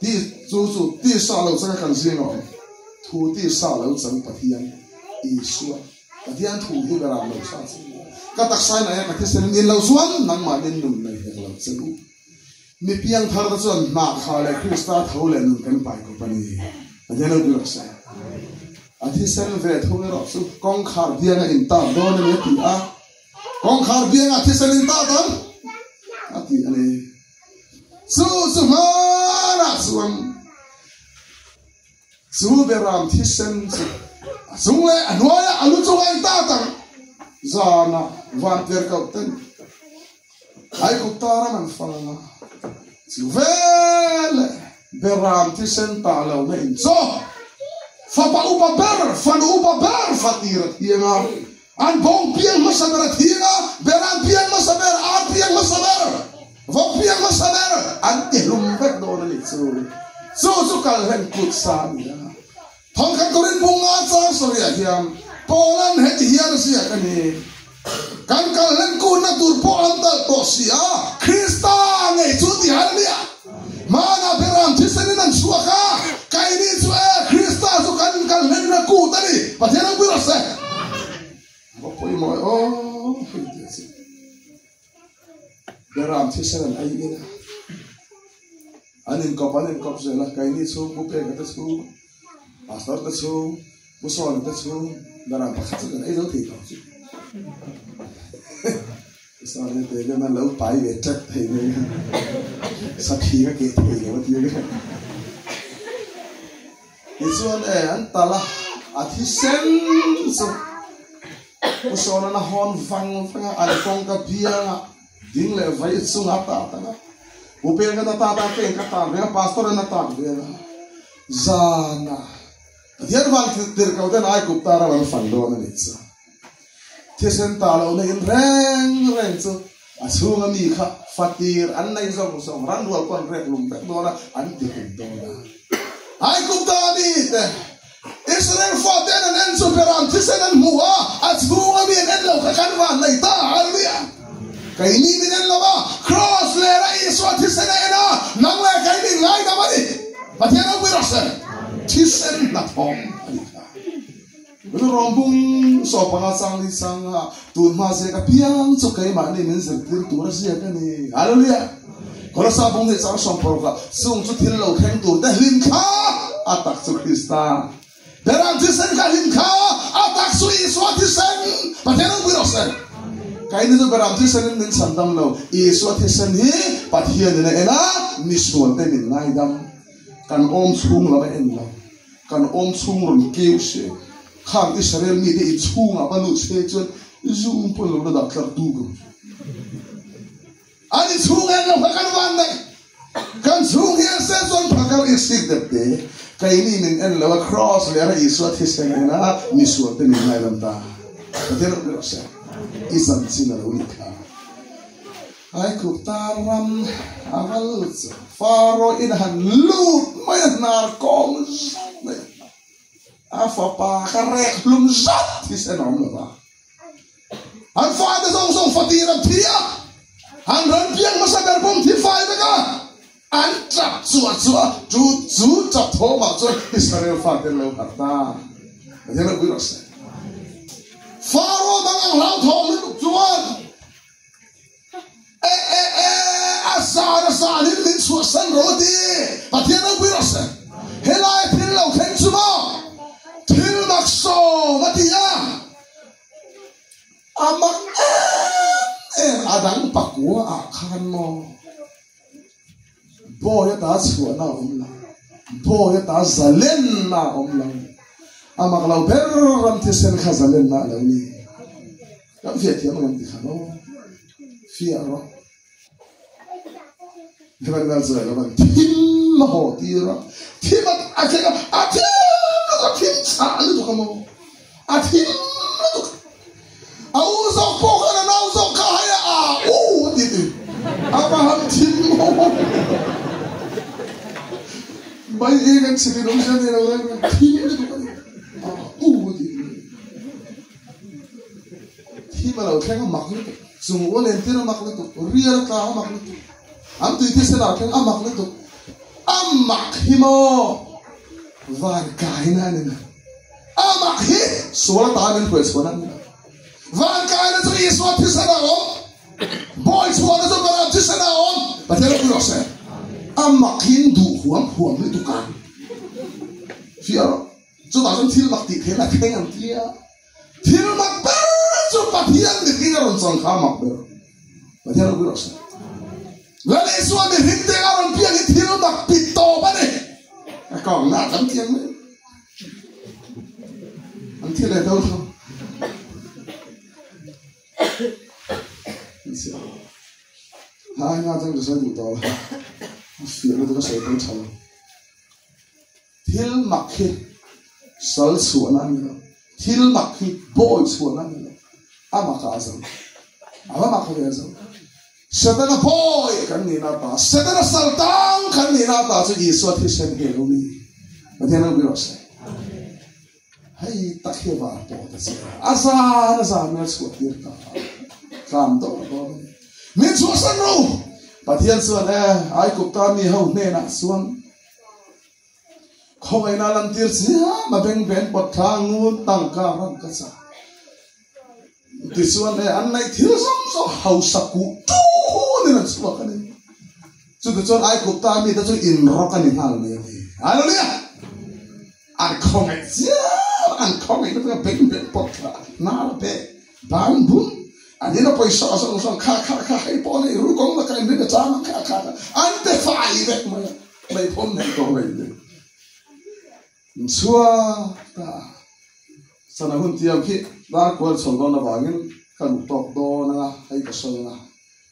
Ti chu chu tisa lo changa kan zing a awm. Thu tisa lo chang Pathian Isua. Pathian thu hi beram lo sa chu. Ka taksa in aia ka thisen in lo chuan nangmah nin nun nei hek lo che u. Mi piang thar te chuan hnah kha leh Krista tho leh nun kan pai kawp a ni. Pathian lo bik rawh se. A thisen ve thung erawh chu kawngkhar bianga in tar dawn a ni a ti a. Kawngkhar bianga thisen in tar dawn a ti a ni. Chu chu hmanah chuan chu beram thisen chu a chung leh a hnuaiah a lu chungah in tar ang. Zanah van piar kauh ten Aigupta ram an fal ang a, chu veleh beram thisen ta lo na in chaw fapa upa ber, fanu upa ber fatir a thiang a, an bawng piang hmasa ber a thiang a, beram piang hmasa ber, ar piang hmasa ber, vawk piang hmasa ber an ti hlum vek dawn a nih chu. Chu chu kalhlen kut sa a ni a. Thawnkhat turin bung nga chang sawiah hian Paula'n heti hian a ziak a ni, Kan kalhlen kunna tur pawh an talh tawh si a, Krista ngei chu ti hal nia. Hmanah Beram thisenin an chhuak a, keini chu e, Krista chu kan kalhlenna kut a ni, Pathian ropui rawh se. A va pawimawh e aw, hei tia chu. Beram thisen an ei in a, an inkawp an inkawp zel a, keini chhung Pu Peka te chhung, Pastor te chhung, Pu Sawna te chhung Beram pakhat chu kan ei zo thei tawh chu. Pu Sawna te hian a lo pai ve tep thei mai a, sakhi ka keh thei lo a ti a. Tichuan e, an tal a, a thisen chu Pu Sawna'n a hawn vang vang a, an kawngka biangah ding leh vai chungah a tat ang a. Pu Peka'n a tat a, keiin ka tat ve a, Pastor-in a tat ve a. Zana Pathian van tirhkoh ten Aigupta ram an fan dawn a nih chu. Thisen ta lohna in reng reng chu a chhunga mi kha fatir an nei zawng zawng ran rual pawh an rek lum vek dawn a, an ti hlum dawn a. Aigupta mite Israel faten an en chu Beram thisen an hmu a, a chhunga mi an en lo kha kan van nei ta. Hallelujah! Keini min en lo a, Kraws lera Isua thisen a en a, nang leh kei min ngaidam a ni. Pathian ropui rawh se. Thisen hnathawng a ni kha. Ru rawng bung saw panga chang li chang a, tun hma ziak apiang chu keimahni min zirtir tur a ziak a ni. Hallelujah! Kolosa bung hi chang sawm paruk ah, chung chu thil lo thleng tur te hlim kha a tak chu Krista. Beram thisen kha hlim kha a tak chu Isua thisen. Pathian ropui rawh se. Kaini chu beram thisen in min chhan dam lo, Isua thisen hi Pathian in a en a, misual te min ngaidam. Kan awm chhung lam a en lo. Kan awm chhung rawn keu se, khang Israel mite in chhungah va lut se chuan zu um pawn lo la dah tlar duk ang chu. An in chhung en lo kha kan van daih. Kan chhung hian se chuan phakar i sik dep te. Keini min en lo a, Kraws leh a Isua thisen en a, misual te min ngailam ta. Pathian ropui rawh se. I chanchin a lo ni kha. Aigupta ram a va lut chu Pharaoh in a han lut mai a, hnar kawng zat mai a fapa kha rek hlum zat thisen a awm lo va. An fate zawng zawng fatir an thi a, an ran piang hmasa ber pawh an thi fai vek a, an tap chuah chuah a, chu chu tap thawmah chuan Israel fate an lo harh ta. Pathian ropui rawh se. Pharaoh dang ang hlauthawng lutuk chuan E e e, a zan a zan in min chhuahsan rawh a ti. Pathian ropui rawh se. Helai thil lo thleng chu maw? Thil mak sawm a ti a. A mak em em a dang pakua ah khan maw? Bawi ata chhuahna a awm lo. Bawi ata zalenna a awm lo. A mak lo ber ram thisen kha zalenna a lo ni. Kan fiah thiam ang em ti kha no. Fiah rawh. Heman nal zai lo an thim a haw tir a. Thim a a thleng a, a thim lutuk a thim chhah lutuk a maw. A thim lutuk. A u zawk pawh khan a nau zawk kha hai a a u a ti ti. A va han thim maw. Mai eng an chhit in awmzia nei lo reng reng thim lutuk a ni. A u tih tur a ni. Thim a lo thleng a mak lutuk. Chung u a len tir a mak lutuk. Rial a tla a mak lutuk. An tui thisen ah thleng a mak lutuk. A mak hi maw van kaina a ni lo. A mak hi sual ata min hruai chhuahna a ni lo. Van kaina chu Isua thisen ah a awm. Bawi chhuahna chu Baram thisen ah a awm. Pathian ropui rawh se. A mak hi in duh huam huam lutuk a. Fiah rawh. Chutah chuan thil mak tih theihna a thleng ang tia. Thil mak ber chu Pathian mihring a rawn chang kha a mak ber. Pathian ropui rawh se. Lal Isua mihring te a rawn piang hi thil mak ti tawp a ni. A kawng na kan tiang mai. An thi leh do tho. Hai nga chang ka sawi duh tawh lo. A fiah lutuk a sawi pawh tha lo. Thil mak hi sal chhuahna a ni lo. Thil mak hi bawi chhuahna a ni lo. A makah a zo. A va mak ve a zo. Setana bawi kan nihna ta, Setana sal tang kan nihna ta chu Isua thisen hi a lo ni. Pathian ropui rawh se. Hei tak hi var pawh ta che. A zan a zan a chhuah tir ta. Tlam dawr dawr a ni. Min chhuahsan ru! Pathian chuan e, Aigupta mi ho hnenah chuan Khawngaihna lantir chiam a beng ben pawt thla ngun tangka ran ka chah. Tichuan e an neih thil zawng zawng hausa kuh tunin an chhuak a ni. Chutichuan Aigupta mite chu inrawk a ni nghal mai a ni. Hallelujah! An khawngaih chiam, an khawngaihna chu a beng ben pawt thla hnar pe ban bum an ina pawisa zawng zawng kha kha kha hei pawh nei ru kawng laka inrin a chang a kha kha kha an pe fai vek mai a. Hmeiphawm nei tawh rei ni. Chhuak ta. Sana hun tiam khi dar kual chho dawn avangin ka duh tawk dawn anga hei ka sawi anga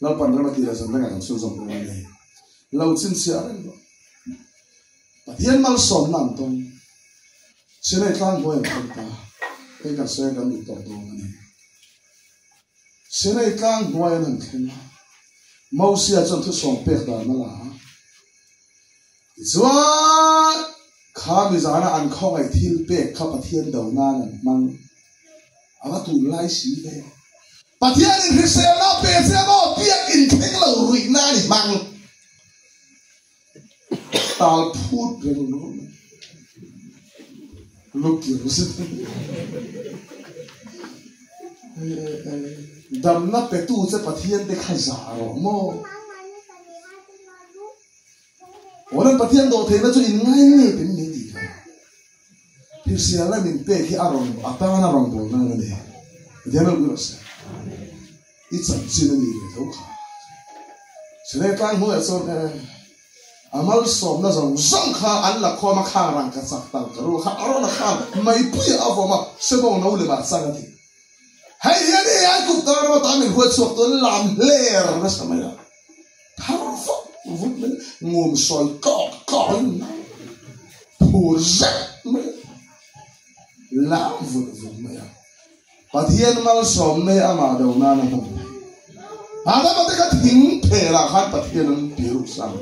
Lalpan rem a tih leh zan rengah kan chhunzawm dawn a ni. Lo chhinchhiah reng rawh. Pathian malsawmna an tawng. Sinai tlang hnuai an thleng ta. Hei kan sawi a kan duh tawk dawn a ni. Sinai tlang hnuai an han thleng a, Mosia chuan thusawm pek dan a la a. Tichuan, kha mizana an khawngaih thil pek kha Pathian do nan an hmang. A va tun lai si ve. Pathianin hriselna a pe che maw? Biak inthleng lo ruih nan i hmang. Tal phut reng rawh mai. Lukir zet. Damna petu che Pathian te kha zah rawh maw? Aw Pathian dawh theihna chu in ngai nge pin ni tih kha. Hriselna min pek hi a rawn a tan a rawn bawl nan a ni. Pathian ropui rawh se. I chanchin a ni ve tho kha. Sinai tlang hnuaiah chuan e a malsawmna zawng zawng kha an la khawm a khang rang ka chak tal ka ru kha a rawn a khang meipuiah a vawm a sebawng no lemah chang a ti. Hei hian i ai kut dar emaw ta min huat chhuak tun lam hler nasa mai a. Thar vak vut mai ngum sawi kawk kawk in phur zet mai a. Lam vut vut mai a. Pathian malsawm mai amah do nan a hman thei. Adama te kha thing phelah khan Pathian an biruk san.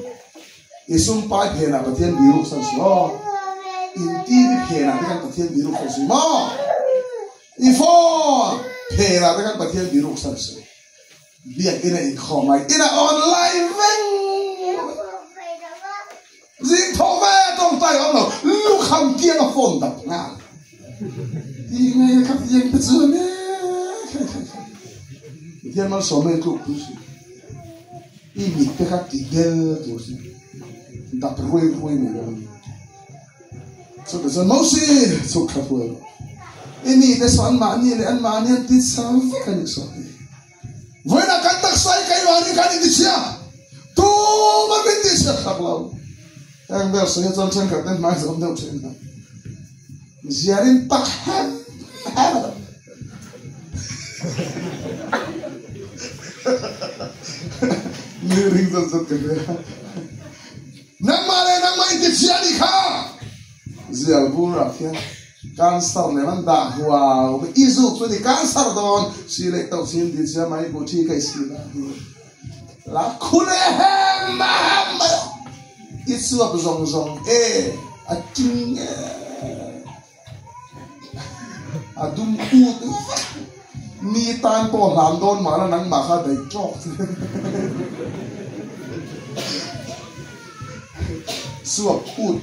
I sum pai phenah Pathian biruk san suh aw. In TV phenah te khan Pathian biruk san suh maw? I phone phenah te khan Pathian biruk san suh. Biak ina inkhawm ai ina online veng zing tho ve tawngtai awm lo lukham kiang a phone dap nghal. Ti ngai kha tiang te chu ne khai khai khai. Pathian malsawm mai tluk tu si. I mit te kha ti del tur si. Dap ruai ruai mai lo ni. Chutah chuan Mosi chhuk thla thuai rawh. I mi te saw anmahni leh anmahni an ti chhang vek a nih saw ti. Vawiinah kan taksa hi keimahni kan intichhia. Tuman min tihchhiat hlak lo. Heng vel sawi hi chuan thenkhat ten hmai zawm deuh thin a. Ziarin tak hem hem a. Mi ring zat zat ka hria. Nangmah leh nangmah intichhia a nih kha! Zial bur ah khian cancer lem an dah huau mai. I zuk chu ni cancer dawn si leh toh chin ti chia mai ku thi kai si la hi. La khu leh hem a hem mai a. I chuap zawng zawng e a ting e a dum ut vek mi tan pawh hlan dawn mah la nangmah kha daih tawk chuap ut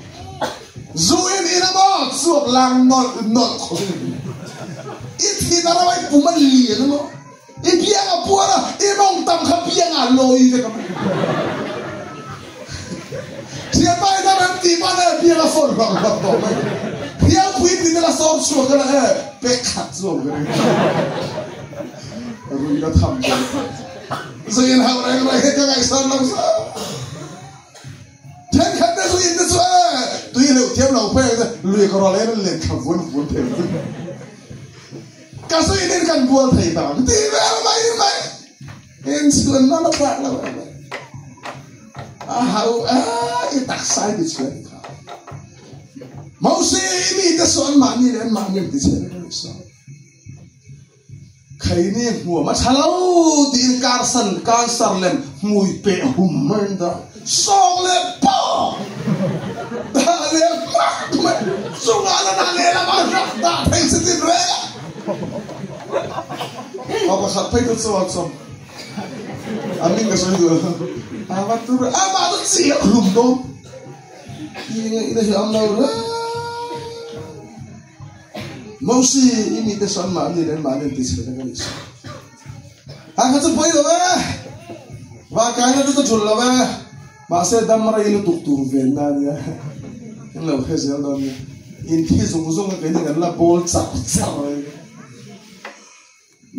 zu in in a maw chuap lang nawlh nawlh khawp in i thin a ro a i pum a lian a maw. I biang a puar a, i mawng tam kha biang ah lawi vek a. Thianpa in a rem tih hman e, biang a fawn hlawk hlawk tawh mai. Thiangpui in min la sawm chhuak ila e, pek khat chu awm ka ring. Rui la tham chu. Zui in hauh reng reng hi ka ngaihsan lo sa. Thenkhat te zu in te chu e, tui hleuh thiam lo phei ang te, lui ka rawlh en len thla vuan vuan thei ang. Ka zui nen kan bual thei ta ang ti vel mai mai en chuan na la tlak lo em a hau a i taksa i ti chhiat kha Mose i mi te saw an mahni leh an mahni an ti chhiat a saw khaini hmuam a tha lo tiin karsan cancer lem hmui pe hum mai an dah sawng leh pa dah leh hmak mai chungah la dah leh lamah rak dah thei che tin reng a a pakhat phei chu chuan chuan a ming ka sawi duh lo a va tur amah chu chiah hlum dawn ti nge ina hi am lo reng Mosi i mite sawn mahni leh mahni an ti chhe vek a nih chu. A kha chu pawi lo e, vankaina chu ka thul lo e, mahse dam rei lutuk tur ven na ania, in lo hre zel dawn nia, in thi zung zung a keini kan la bawl char char mai,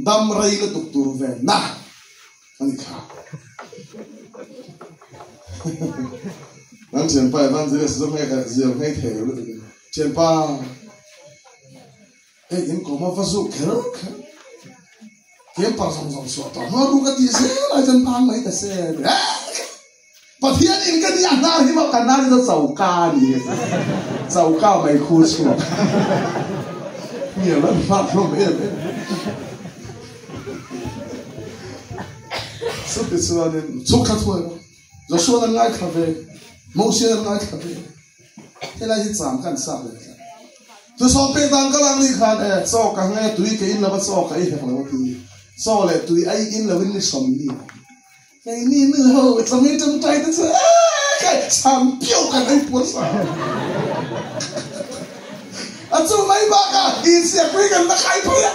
dam rei lutuk tur ven na a ni kha. Nan thianpa evangelist zawng nge ka zir ngei thei lo lutuk in thianpa. Hei in kawm a va zuk kher kher kem par zawng zawng suah tawh hma ru ka tih zel ai chuan tang mai ta se Pathian in ka nia hnar hi maw ka hnar hi chu choka a ni choka mai khu chhuak nge lan hlat hlawm em em chuti chuanin chhuk thla thuai rawh Joshua an ngaithla ve Moses an ngaithla ve Helai hi cham kan sak leh tlat. Tu sawm pek dan ka lang ni khan e chaw ka nge tui ka in lova chaw ka ei hek lo a ti. Chaw leh tui ei in lo in ni sawm ni. Kei ni nu ho chami tawngtai te chu e kai cham piau kan ei puar sa. A chu mai bakah insiak pui kan la khai phei a.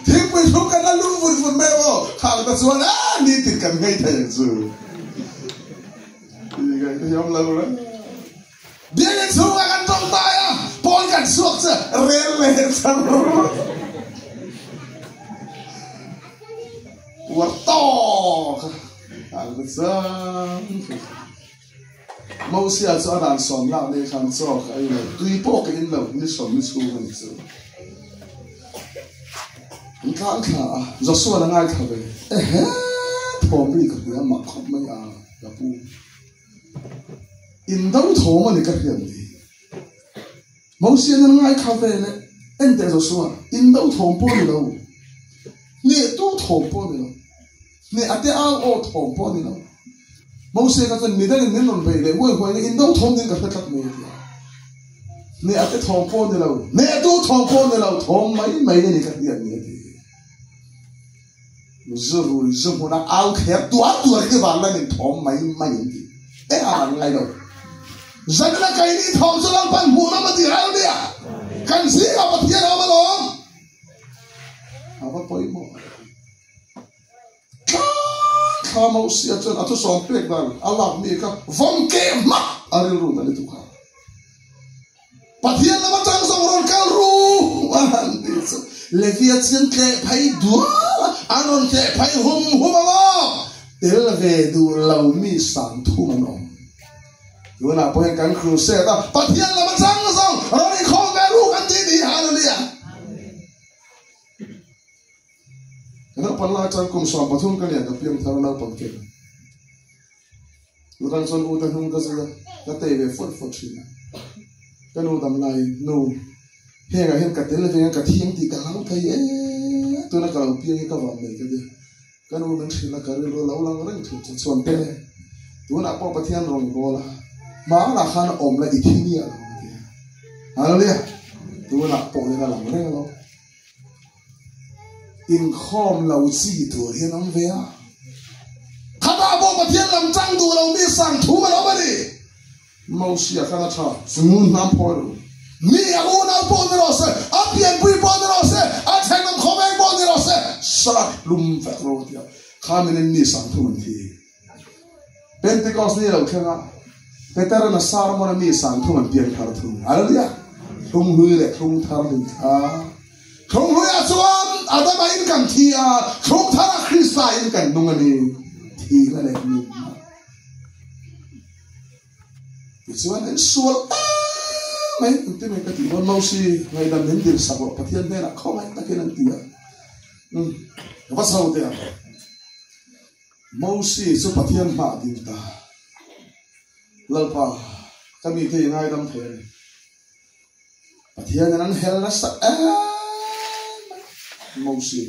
Thingpui thlum kan la lum vun vun mai maw? Khang te chuan a nitin kan ngei thei ang chu. Ti ka thiam lo reng. Biakinn chhungah kan tawngtai a, pawn kan chhuak chu rel leh char. Uar tawk a ang te chuan. Mosia chu a dan sawm lak nei khan chaw ka ei lo, tui pawh ka in lo, ni sawm ni chhung a ni chu. An tlang thla a, Joshua a ngaithla ve, Ehe, thawm ri ka hria mak khawp mai a, ka pu. In do thawm a ni ka hriat ni. Mosia an ngaithla ve le, Enteh Joshua, in do thawm pawh a ni lo, hnehtu thawm pawh a ni lo. Hneh a te au aw thawm pawh a ni lo. Mose kha chuan midangin min rawn beih leh huai huai in indo thawm ding ka hre tlat mai a ti a. Hneh a te thawm pawh a ni lo, hnehtu thawm pawh a ni lo, thawm mai mai a ni ka hriat ni a ti. Zu rui zu hmuna au thler tuar tuar hi vang langin thawm mai mai an ti. Engah an ngai lo. Zanina keini thawm chu Lalpan hmuhnawm a ti reng nia. Kan zingah Pathian a awm alawm. A va pawimawh. Thla Mosia chuan a thusawm pek dan a lak mi kha vawm keh hmak a rilru ta lutuk a. Pathian lam atang zawng rawn kal ru a han ti chu Levia chuan tleh phei dual a, an rawn tleh phei hum hum a maw? Tel ve duh lo mi sang thum an awm. Tunah pawh hian kan crusade a, Pathian lam atang zawng rawn inkhawm ve ru kan ti ni, Hallelujah! Ka naupang lai chuan kum 13 ka lian ka piang thar a naupang ken. Chutang chuan u te hnung ka zui a, ka tei ve fawt fawt thin a. Ka nu dam laiin, Nu, hengah hian ka tel veng a, ka thiam tih ka hlau thei e, tuna ka lo piang hi ka vang nei ka ti. Ka nu min hrilh a, ka rilru a lo lang reng thin chu chuan te. Tunah pawh Pathian rawn bawl a, hmanah khan a awm la i thi miah lo a ti a. Hallelujah! Tunah pawh hian a lang reng lo. Inkhawm lo chi tur hian awm ve a. Khatah pawh Pathian lam chang duh lo mi sang thum a lo awm a ni. Mosia khan a tha chu hnam phawi ru. Mi a unau pawh ni rawh se, a pianpui pawh ni rawh se, a thenawm khawveng pawh ni rawh se, sat hlum vek ro a ti a. Kha minin mi sang thum an thi. Pentecost ni lo thleng a, Peteran a sermon a mi sang thum an piang thar thung. Hallelujah! Thlung hlui leh thlung thar hlin thla. Thlung hluiah chuan Adama in kan thi a, thlung tharah Krista in kan nung a ni. Thihna leh nunna. Tichuan an sual em mai engtin nge ka tih dawn Mosi ngaihdam min dil sak loh Pathian hnenah khawngaih takin an ti a umm ka va chho teh ang Mosi chu Pathian hmah ding ta Lalpa ka mite i ngaidam thei a ni Pathianin an hel nasa em mai Mosi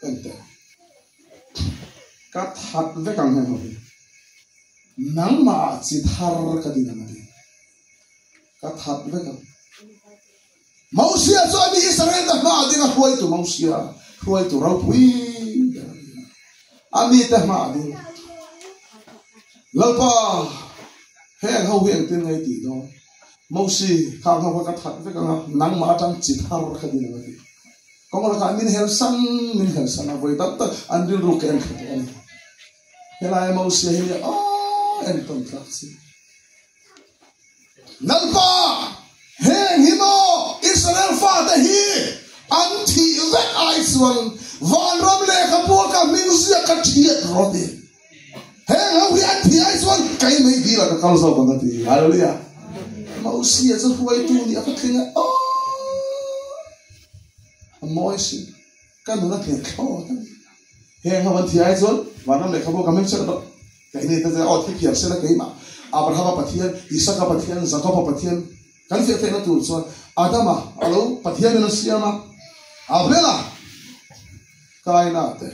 enteh ka that vek ang heng ho hi. Nangmah ah chi thar ka din ang a ti. Ka that vek ang. Mosia chu ani Israel te hmaah ding a hruaitu Mosia, hruaitu ropui ber a ni a. A mite hmaah ding. Lalpa, heng ho hi engtin nge i tih dawn? Mosi, khang ho kha ka that vek ang a, nangmah atang chi thar ka din ang a ti. Kawng lakah min helsan, min helsan a, vawi tam tak an rilru ka en thla tawh a ni. Helai Mosia hi nia aw entawn tlak chi. Lalpa, heng hi maw Israel fate hi an thih vek ai chuan vanram lehkhabu a ka hming ziak ka thiat rawh ti. Heng ho hi an thih ai chuan kei mai dil ah ka kal zawk ang a ti. Hallelujah. Mosia chu hruaitu nih a va tling a aw a mawi si. Ka nun a hneh thlawt a ni. Heng ho an thi ai chuan vanram lehkhabu ka hming chhiat rawh. Keini te chuan aw thi phiar sela keimah Abrahama Pathian, Isaka Pathian, Jakoba Pathian kan fiah theihna tur chuan Adama a lo Pathianin a siam a, Abela Kaina te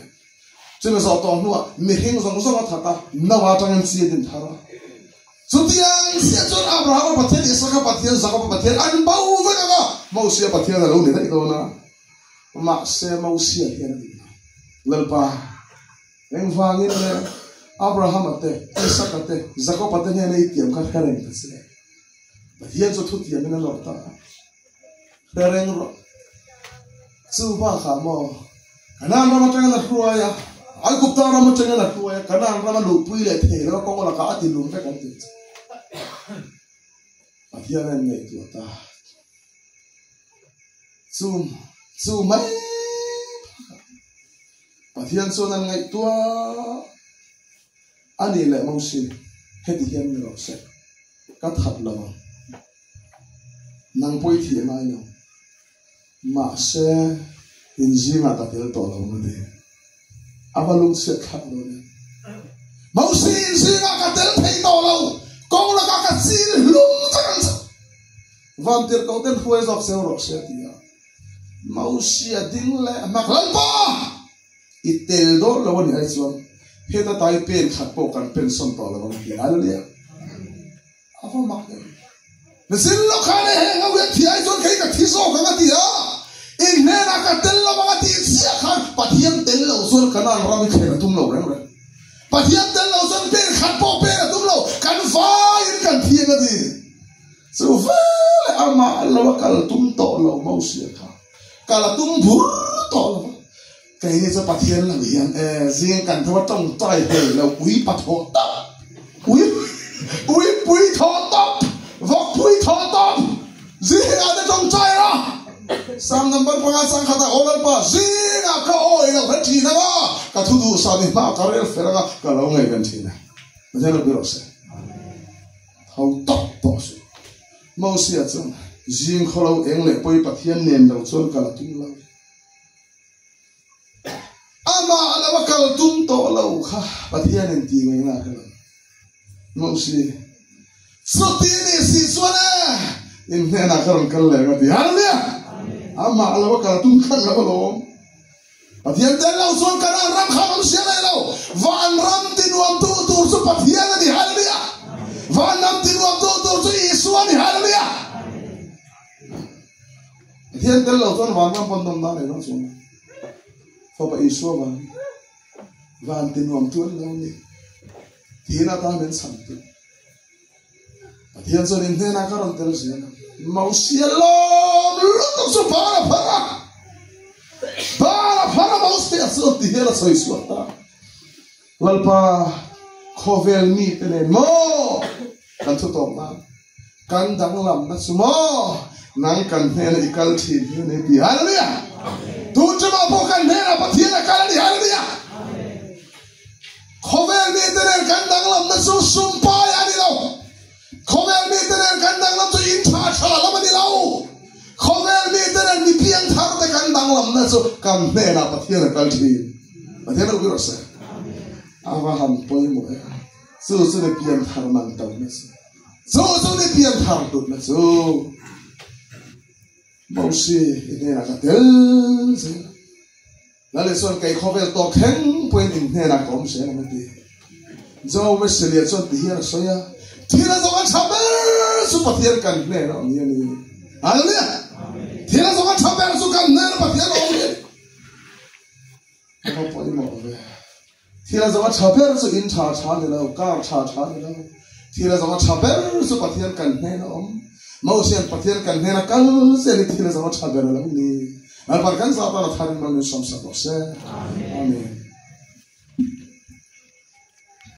chumi zawh tawh hnuah mihring zawng zawng a that a, Noah atangin chi a din thar a. Chutiang chiah chuan Abrahama Pathian, Isaka Pathian, Jakoba Pathian an bo vek ang a, Mosia Pathian a lo ni daih dawn a. Mahse Mosia hian a dik lo. Lalpa, engvangin nge Abrahama te, Isaka te, Jakoba te hnena i tiam kha hre reng ta che? Pathian chu thutiamin a lawr ta a, hre reng rawh. Chu bakah maw, Kanaan ram atangin a hruai a, Aigupta ram atangin a hruai a, Kanaan rama luhpui leh thei lo kawng lakah a tilum vek an ti che. Pathian a inngaihtuah ta. Chu chu mai phakah Pathian chuan an ngaihtuah a nih leh Mosi, heti hian ni rawh se, ka that lo ang. Nang pawh i thih ngai lo. Mahse, in zingah ka tel tawh lo ang a ti. A va lungchhiat thlak lo nen. Mosi in zingah ka tel thei tawh lo, kawng lakah ka chil hlum vek ang che. Vantirhkoh ten hruai zawk seu rawh se a ti a. Mosi a ding leh a hmak Lalpa! I tel dawn lo a nih ai chuan heta tai pen khat pawh kan pension tawh lo ang a ti. Hallelujah! A va mak em! Zin lo khan e heng ho hian thi ai chuan kei ka thi zawk ang a ti a, in hnenah ka tel lo ang a tih chiah khan Pathian tel lo chuan Kanaan ram hi thlen a tum lo reng reng. Pathian tel lo chuan pen khat pawh pen a tum lo, kan vaiin kan thi ang a ti. Chu veleh amah lo a kal tum tawh lo Mosia kha kal a tum bur tawh lo va. Keini chu Pathian lo hian e zing kan tho a tawngtai hlei lo ui pathawh tawp ui ui pui thawh tawp vawk pui thawh tawp zingah te tawngtai a Psalm number panga chang khatah aw Lalpa zingah ka awi lo hre thin anga ka thu duh sa ni hma ka rel fel anga ka lo ngaihven thin a Pathian lo pui rawh se tho tawp tawh suh Mosia chuan zing khaw lo eng leh pawi Pathian nen lo chuan ka la tum lo. Amah a lo a kal tum tawh lo kha Pathianin ti ngei na ka lo. Mosi, Chuti ni si chuan e, in hnenah ka rawn kal leh ang a ti. Hallelujah! Amah a lo a kal tum khan lo alawm. Pathian tel lo chuan Kanaan ram kha awm sia leh lo. Van ram tinuamtu tur chu Pathian a ni. Hallelujah! Van ram tinuamtu tur chu Isua a ni. Hallelujah! Pathian tel lo chuan van ram pawn nawm nan ei lo chuan Fapa Isua van van tinuamtu an lo ni. Thihna atan min chhantu. Pathian chuan in hnenah ka rawn tel zel a. Mosia lawm lutuk chu bar a phar a. Bar a phar a Mosia chuan ti hian a sawi suat ta. Lalpa khawvel mite nen maw kan thu tawp nan kan danglamna chu maw nang kan hnena i kal thin hi a ni ti. Hallelujah! Tun chungah pawh kan hnenah Pathian a kal a ni. Hallelujah! Khawvel mite nen kan danglamna chu sumpai a ni lo. Khawvel mite nen kan danglam chu in tha tha lam a ni lo. Khawvel mite nen mi piang thar te kan danglamna chu kan hnenah Pathian a kal thin. Pathian ropui rawh se. A va han pawimawh e. Chu chu ni pian thar man to na chu. Chu chu ni pian thar tutna chu. Mosi i hnenah ka tel zel. Lal Isua'n kei khawvel tawk thleng pawhin in hnenah ka awm zel ang a ti. Joe Wesley-a chuan ti hian a sawi a, Thil a zawng a tha ber chu Pathian kan hnenah awm hi a ni. Hallelujah! Thil a zawng a tha ber chu kan hnenah Pathian a awm hi a ni. A va pawimawh ve. Thil a zawng a tha ber chu in tha tha ni lo, car tha tha ni lo. Thil a zawng a tha ber chu Pathian kan hnena awm. Mosian Pathian kan hnena kal zel hi thil a zawng a tha ber a lo ni. Lalpan kan zah tan a tharin mal min sawmsak rawh se. Amen.